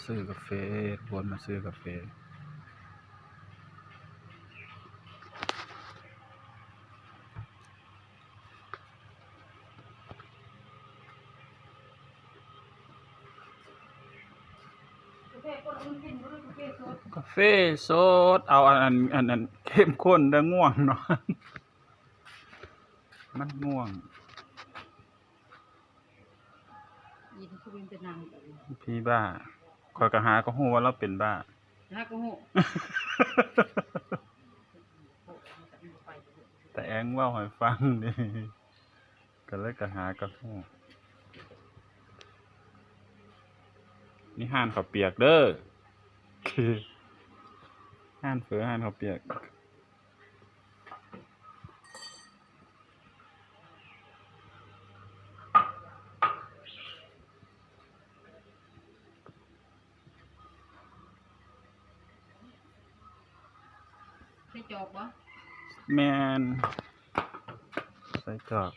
ຊື້ກາເຟ ທຸກຄົນມາຊື້ກາເຟ. ກາເຟສົດ ເອົາອັນ ອັນ ອັນ ອັນເຂັ້ມຂຸ້ນເດີ້ ງ່ວງນອນ ມັນງ່ວງ. ອີ່ ຄືເປັນແຕ່ນາງ ຜີບ້າ ຂ້ອຍກໍຫາກໍຮູ້ວ່າລາວເປັນບ້າ ຫາກໍຮູ້ ຕາແອງເວົ້າໃຫ້ຟັງເດ້ ກໍເລີຍກໍຫາກໍຮູ້. ນີ້ຮ້ານເຂົ້າປຽກເດີ້ ຮ້ານເຝີ ຮ້ານເຂົ້າປຽກ. ໃສ່ຈອກບໍ່? ແມ່ນ ໃສ່ຈອກ.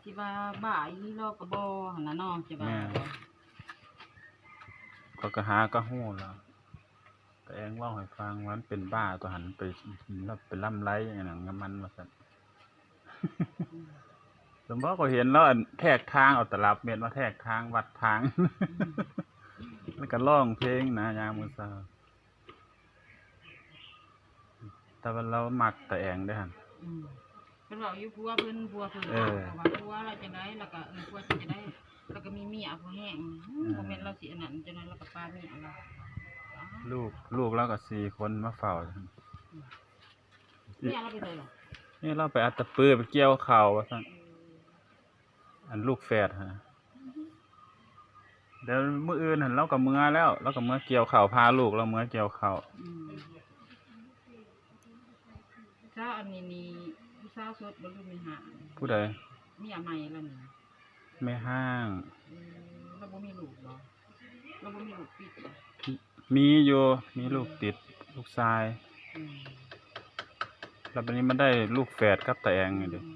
ຊິວ່າບ້າອີ່ຫຼີລາວກໍບໍ່ຫັ້ນນະເນາະ ຊິວ່າ ແມ່ນ ເນາະ ຂ້ອຍກໍຫາກໍຮູ້ແລ້ວ. ຕາແອງເວົ້າໃຫ້ຟັງວ່າມັນເປັນບ້າຕົວຫັ້ນ ໄປ ໄປລຳໄລອັນນັ້ນນຳມັນວ່າຊັ້ນ. ອືມ ສົມພໍຂ້ອຍເຫັນລາວ ອັນ ແທກທາງ ເອົາຕະລັບເມັດມາແທກທາງ ວັດທາງ ອືມ ແລ້ວກໍຮ້ອງເພງນະ ຍາມມື້ເຊົ້າ. ແຕ່ວ່າລາວມັກຕາແອງເດ້ຫັ້ນ. ອືມ ເພິ່ນເວົ້າຢູ່ຜົວເພິ່ນ ຜົວເພິ່ນ ເອີ ເວົ້າວ່າຜົວລາວຈັ່ງໃດ ແລ້ວກໍ ເອີ ຜົວເຈົ້າຈັ່ງໃດ ແລ້ວກໍມີເມຍຜູ້ແຮງ. ອືມ ເອີ ບໍ່ແມ່ນລາວຊິອັນນັ້ນຈັ່ງນັ້ນ ແລ້ວກໍປາເມຍລາວ. ລູກ ລູກລາວກໍສີ່ຄົນມາເຝົ້າ. ອືມ ເມຍລາວໄປໃສລະ? ເມຍລາວໄປອັດຕະປື ໄປກ່ຽວເຂົ້າວ່າຊັ້ນ. ເອີ ອັນລູກແຝດຫັ້ນນະ ດຽວມື້ອື່ນຫັ້ນລາວກໍເມືອແລ້ວ ລາວກໍເມືອກ່ຽວເຂົ້າ ພາລູກລາວເມືອກ່ຽວເຂົ້າ. ອືມ ຜູ້ສາວອັນນີ້ນີ້ ຜູ້ສາວໂສດບໍ່ ຫຼືມີຫາ? ຜູ້ໃດ? ເມຍໃໝ່ລາວນີ້ ແມ່ຮ້າງ. ອືມ ລາວບໍ່ມີລູກບໍ? ລາວບໍ່ມີລູກຕິດບໍ? ມີຢູ່ ມີລູກຕິດ ອືມ ລູກຊາຍ. ອືມ ແລ້ວບັດນີ້ມາໄດ້ລູກແຝດກັບຕາແອງນີ້ເດ້. ອືມ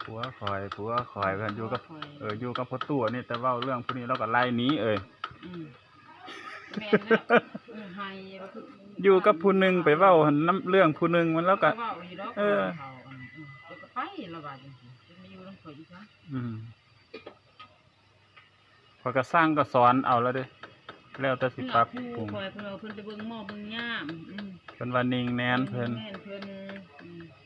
ຜົວຂ້ອຍ ຜົວຂ້ອຍ ເພິ່ນຢູ່ກັບ ຜົວຂ້ອຍ ເອີ ຢູ່ກັບພໍ່ຕູ້ນີ້ ແຕ່ເວົ້າເລື່ອງຜູ້ນີ້ລາວກໍໄລ່ໜີເອີຍ. ອືມ ແມ່ນແລ້ວ ເອີ ໃຫ້ວ່າຄື ຢູ່ກັບຜູ້ໜຶ່ງໄປເວົ້າຫັ້ນນຳເລື່ອງຜູ້ໜຶ່ງ ມັນລາວກໍ ເວົ້າຢູ່ດອກ ເອີ ເຂົາ ອືມ ເອີ ເຈົ້າກໍໄປ ລາວວ່າຈັ່ງຊີ້ ຈະມາຢູ່ນຳຂ້ອຍອີກຫຍັງ. ອືມ ຂ້ອຍກໍສັ່ງກໍສອນເອົາແລ້ວເດ້ ແລ້ວແຕ່ຊິປັບປຸງ. ເພິ່ນວ່າ ເພິ່ນວ່າເພິ່ນໄປເບິ່ງໝໍເບິ່ງຢາ ອືມ ເພິ່ນວ່ານິ່ງແນນເພິ່ນ ເພິ່ນ ເພິ່ນ ອືມ.